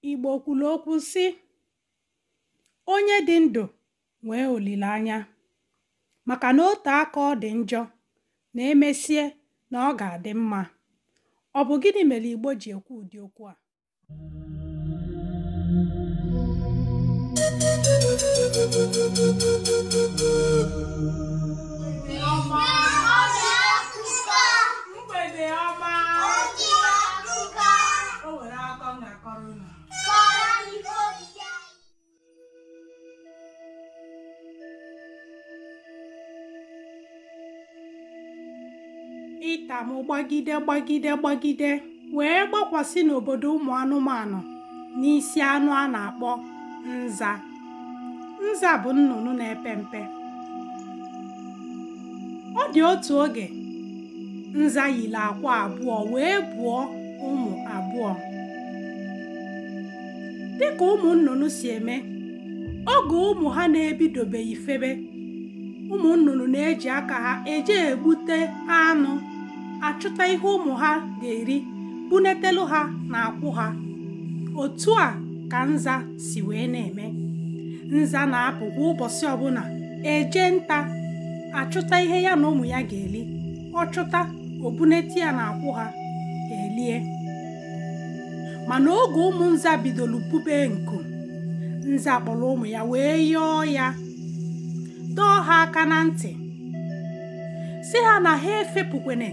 Igbo kwuru okwu sị, onye dị ndụ nwee olileanya, maka na ote aka ọ dị njọ na emesie na ọ ga-adị mma. Ọ bụ gịnị mere Igbo ji ekwu ụdị okwu a? Mgbede ọma. O nwere akọ m ga-akọrọ unu. Ịtamụ gbagide gbagide gbagide wee gbakwasị n'obodo ụmụ anụmanụ n'isi anụ a na-akpọ nza. Nza bụ nnụnụ na-epe mpe. Ọ dị otu oge nza yiri akwa abụọ wee bụọ ụmụ abụọ. Dịka ụmụ nnụnụ si eme, oge ụmụ ha na-ebidobeghị febe, ụmụ nnụnụ na-eji aka ha eje egbute anụ, achụta ihe ụmụ ha ga-eri, bunetelu ha na akwụ ha. Otu a ka nza si wee na-eme. Nza na-apụ kwa ụbọchị ọbụla eje nta achụta ihe ya na ụmụ ya ga-eli. Ọ chụta, o bunete ya na akwụ ha elie. Mana oge ụmụ nza bidoro pube nku, nza kpọrọ ụmụ ya wee yọọ ya, dọọ ha aka na ntị, sị ha na ha efepụkwene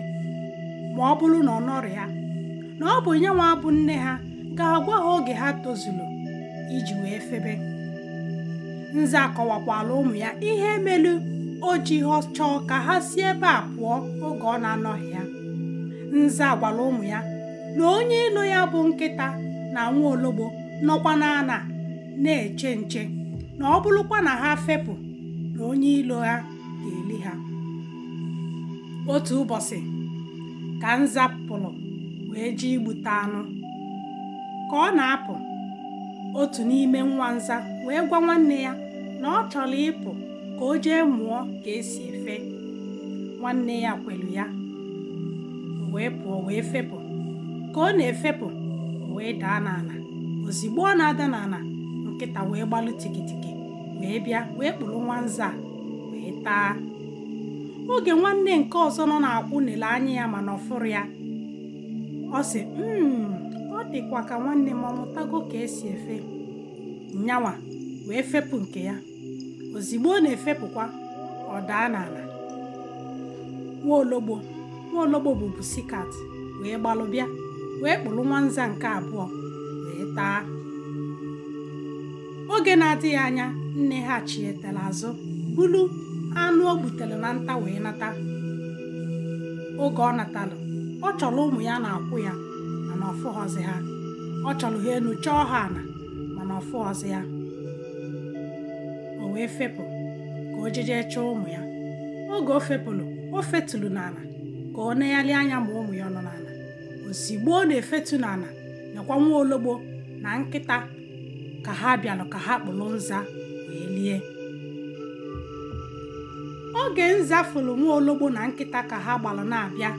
ma ọ bụrụ na ọ nọrọ ya, na ọ bụ nyanwa bụ nne ha ga-agwa ha oge ha tozuru iji wee febe. Nza kọwakwala ụmụ ya ihe melu o ji chọọ ka ha si ebe a pụọ oge ọ na-anọghị ya. Nza gwara ụmụ ya na onye ilo ya bụ nkịta na nwa ologbo nọkwa n'ana na-eche nche, na ọ bụrụkwa na ha fepụ na onye ilo ha ga-eli ha. Otu ụbọchị ka nza pụrụ wee jee igbute anụ. Ka ọ na-apụ, otu n'ime nwa nza wee gwa nwanne ya na ọ chọrọ ịpụ ka o jee mụọ ka esi efe. Nwanne ya kwelu ya, o wee pụọ wee fepụ. Ka ọ na-efepụ, o wee daa n'ala. Ozigbo ọ na-ada n'ala, nkịta wee gbalụ tikitiki wee bịa wee kpụrụ nwa nza wee taa. Oge nwanne nke ọzọ nọ na-akwụ nele anya ya mana ọ fụrụ ya, ọ sị, ọ dịkwa ka nwanne m ọ mụtago ka esi efe. Nyanwa wee fepụ nke ya. Ozigbo ọ na-efepụkwa, ọ daa n'ala. Nwa ologbo bụ pusikat wee gbalụ bịa wee kpụrụ nwa nza nke abụọ wee taa. Oge na-adịghị anya, nne ha chietara azụ bulu anụ o gbutere na nta wee nata. Oge ọ natalụ, ọ chọrọ ụmụ ya na-akwụ ya mana ọ fụghọzi ha. Ọ chọrọ ha enu chọọ ha ana mana ọ fụghọzi ya. O wee fepụ ka o jeje chọọ ụmụ ya. Oge o fepụrụ, o fetulu n'ala ka ọ negharị anya ma ụmụ ya nọ n'ala. Ozigbo ọ na-efetu n'ala, nakwa nwa ologbo na nkịta ka ha bịalụ ka ha kpụrụ nza wee lie. Oge nza fụrụ nwa ologbo na nkịta ka ha gbalụ na-abịa,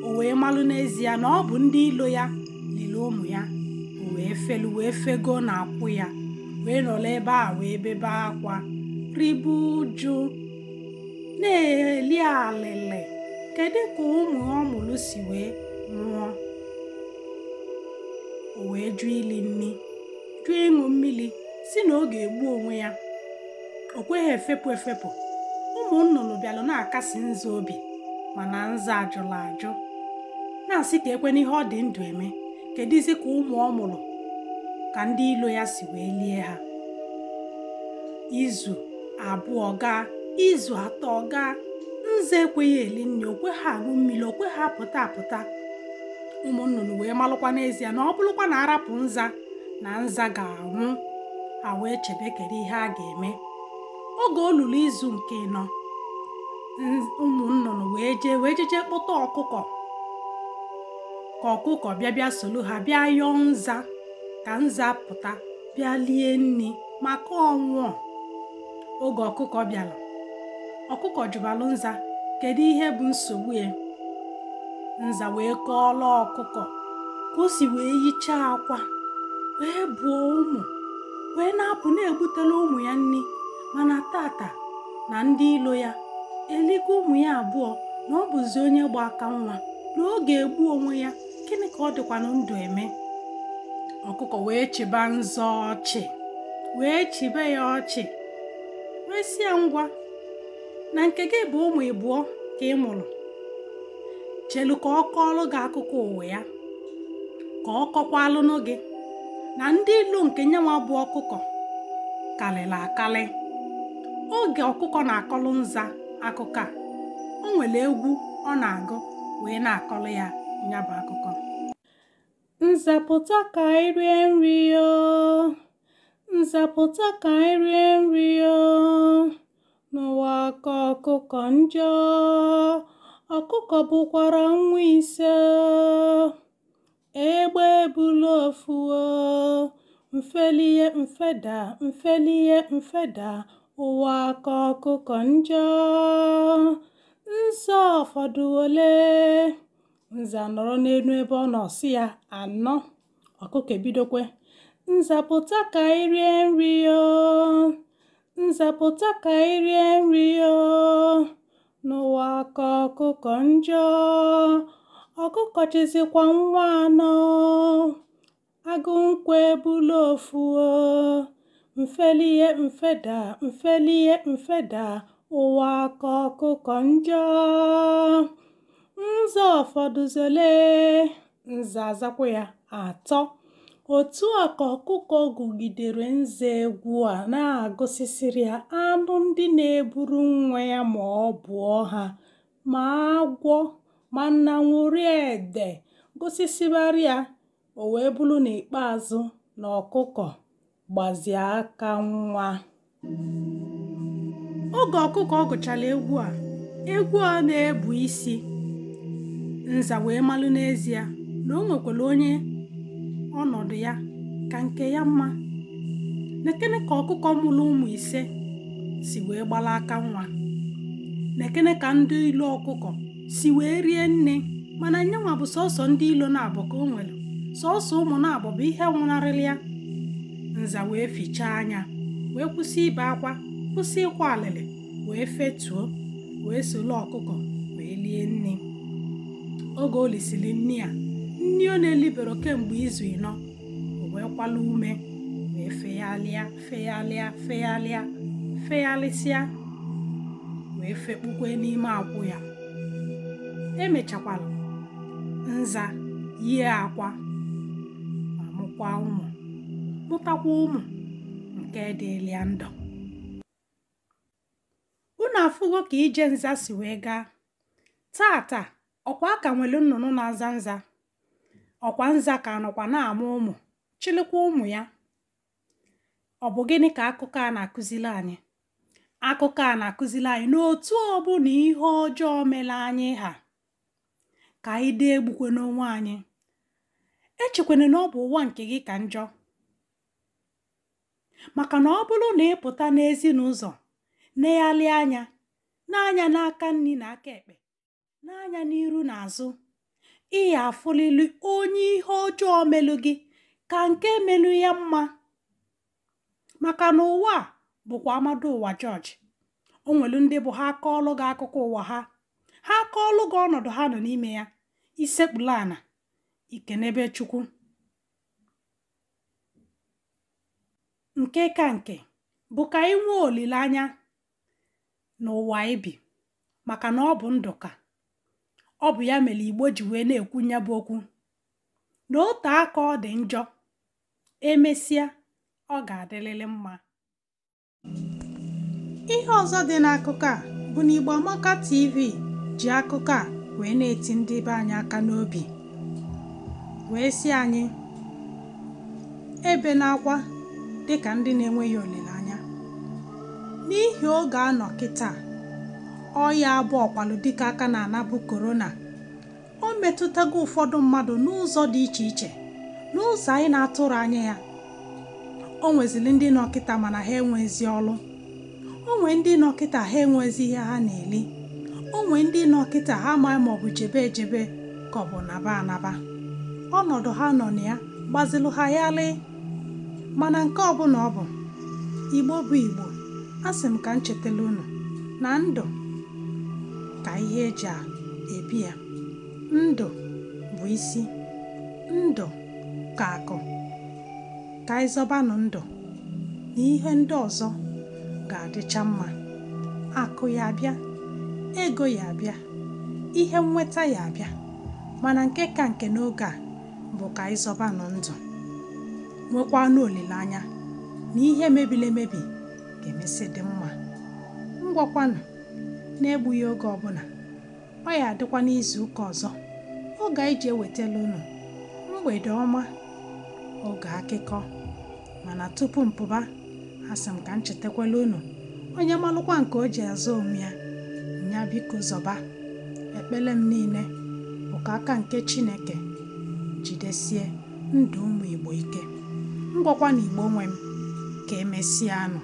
o wee malụ n'ezie na ọ bụ ndị ilo ya liri ụmụ ya. O wee felu wee fego na akwụ ya, wee nọrọ ebe a wee bebe akwa, ribe ụjụ, na-eli alịlị. Kedu ka ụmụ ọ mụrụ si wee nwụọ? O wee jụ ili nni, jụ ịṅụ mmiri, si na ọ ga-egbu onwe ya. O kweghị efepụ efepụ. Ụmụ nnụnụ bịalụ na-akasi nza obi, mana nza ajụla ajụ, na-asị ka ekwe n'ihe ọ dị ndụ eme. Kedụzi ka ụmụ ọ mụrụ ka ndị ilo ya si wee lie ha? Izu abụọ gaa, izu atọ gaa, nza ekweghị eli nri, o kweghị aṅụ mmiri, o kweghị apụta apụta. Ụmụ nnụnụ wee malụkwa n'ezie na ọ bụrụkwa na arapụ nza na nza ga-anwụ. Ha wee chebe kedu ihe a ga-eme. Oge o luru izu nke ịnọ, ụmụ nnụnụ wee jee wee jeje kpụta ọkụkọ ka ọkụkọ bịa bịa soro ha bịa yọọ nza ka nza pụta bịa lie nri maka ọnwụọ. Oge ọkụkọ bịara, ọkụkọ jụbalụ nza kedu ihe bụ nsogbu ya. Nza wee kọọrọ ọkụkọ ka o si wee yichaa akwa wee bụọ ụmụ, wee na-apụ na-egbutela ụmụ ya nri. Mana tata na ndị ilo ya eligo ụmụ ya abụọ, na ọ bụzi onye gba aka nwa, na ọ ga-egbu onwe ya. Gịnị ka ọ dịkwanụ ndụ eme? Ọkụkọ wee chịba nza ọchị, wee chịbe ya ọchị, wee sị ya ngwa, na nke gị bụ ụmụ ịbụọ ka ị mụrụ, chelu ka ọ kọọlụ gị akụkọ ụwa ya, ka ọ kọkwalụnụ gị na ndị ilo nke nyanwa bụ ọkụkọ karịrị akarị. Oge ọkụkọ na-akọlụ nza akụkọ a, o nwere egwu ọ na-agụ wee na-akọlụ ya ya bụ akụkọ. Nza pụta ka anyị rie nri o, nza pụta ka anyị rie nri o, n'ụwa ka ọkụkọ njọ, ọkụkọ bụkwara nwa ise, egbe bulu ofu o, mfelie mfeda, mfelie mfeda, ụwa ka ọkụkọ njọ. Nza ụfọdụ ole? Nza nọrọ n'elu ebe ọ nọ sị ya anọ. Ọkụkọ ebidokwe, nza pụta ka anyị rie nri o, nza pụta ka anyị rie nri o, n'ụwa ka ọkụkọ njọ, ọkụkọ chịzikwa nwa anọ, agụ nkwụ ebulu ofu o, mfelie mfeda, mfelie mfeda, ụwa ka ọkụkọ njọ. Nza ụfọdụ zole? Nza azakwa ya atọ. Otu a ka ọkụkọ gụgidere nza egwu a na-agụsịsịrị ya anụ ndị na-eburu nwa ya ma ọ bụọ ha, ma agwọ, ma nnanwụrị ede, gụsịsịbarị ya. O wee bụrụ n'ikpeazụ na ọkụkọ gbazie aka nwa. Oge ọkụkọ gụchara egwu a, egwu a na-ebu isi, nza wee malụ n'ezie na o nwekwara onye ọnọdụ ya ka nke ya mma. Nekene ka ọkụkọ mụrụ ụmụ ise si wee gbala aka nwa. Nekene ka ndị ilo ọkụkọ si wee rie nne, mana nyanwa bụ sọsọ ndị ilo na-abụ ka o nwere, sọsọ ụmụ na-abụ bụ ihe nwụnarịrị ya. Nza wee fichaa anya, wee kwụsị ibe akwa, kwụsị ịkwa alịlị, wee fetuo, wee solo ọkụkọ wee lie nne. Oge o lisiri nne a, nni ọ na-elibero kemgbe izu ịnọ, o wee kwala ume, wee feghalịa feghalịa feghalịa feghalịsịa, wee fekpukwe n'ime akwụ ya. Emechakwala nza yie akwa ma mụkwa ụmụ, mụtakwa ụmụ nke dịrị ya ndụ. Unu afụgo ka ije nza si wee gaa. Tata ọkwa aka nwere nnụnụ na-aza nza, ọkwa nza ka nọkwa na-amụ ụmụ, chịlịkwa ụmụ ya. Ọ bụ gịnị ka akụkọ a na-akụzili anyị? Akụkọ a na-akụzili anyị n'otu ọbụla ihe ọjọọ mere anyị ha, ka anyị dee egbukwe n'onwe anyị. Echekwana na ọ bụ ụwa nke gị ka njọ, maka na ọ bụrụ na ị pụta n'ezinụzọ neghalị anya, n'anya n'aka nri na aka ekpe, n'anya n'iru na azụ, ị ya afụlili onye ihe ọjọọ melụ gị ka nke melụ ya mma. Maka na ụwa a bụkwa amadu ụwa jọji. O nwere ndị bụ ha akọọlụ gị akụkọ ụwa ha, ha akọọlụ gị ọnọdụ ha nọ n'ime ya, isekpulu ana ikenebe Chukwu. Nke ka nke bụ ka anyị nwee olileanya n'ụwa ebi, maka na ọ bụ ndụ ka ọ bụ ya mere Igbo ji wee na-ekwu nya bụ okwu, na ote aka ọ dị njọ, emesịa ọ ga-adịrịrị mma. Ihe ọzọ dị n'akụkọ a bụ na Igbo Amaka TV ji akụkọ a wee na-eti ndị be anyị aka n'obi, wee sị anyị ebe n'akwa dịka ndị na-enweghị olileanya. N'ihi oge anọ kịta, ọya abụọ ọkwalụ dịka aka na-anabụ korona, o metụtago ụfọdụ mmadụ n'ụzọ dị iche iche, n'ụzọ anyị na-atụrụ anya ya. O nwezili ndị nọ kịta mana ha enwezi ọlụ, o nwee ndị nọ kịta ha enwezi ihe ha na-eli, o nwee ndị nọ kịta ha amaghị ma ọ bụ jebe ejebe ka ọ bụ naba anaba. Ọnọdụ ha nọ na ya gbazilụ ha yalị. Mana nke ọbụla ọ bụ, Igbo bụ Igbo, asị m ka m chetala unu na ndụ ka ihe eji ebi ya. Ndụ bụ isi, ndụ ka akụ. Ka anyị zọbanụ ndụ na ihe ndị ọzọ ga-adịcha mma. Akụ ya abịa, ego ya abịa, ihe nnweta ya abịa, mana nke ka nke n'oge a bụ ka anyị zọbanụ ndụ, nwekwanụ olileanya na ihe mebiri emebi ga-emesị dị mma. Ngwakwanụ, na-egbughị oge ọbụla, ọ ya adịkwa n'izu ụka ọzọ oge anyị ji ewetala unu mgbede ọma, oge akụkọ. Mana tupu m pụba, asị m ka m chetakwala unu, onye malụkwa nke o ji azụ onwe ya, nya biko zọba. Ekpere m niile bụ ka aka nke Chineke jidesie ndụ ụmụ Igbo ike. Ngwakwa na Igbo nwe m, ka emesịanụ.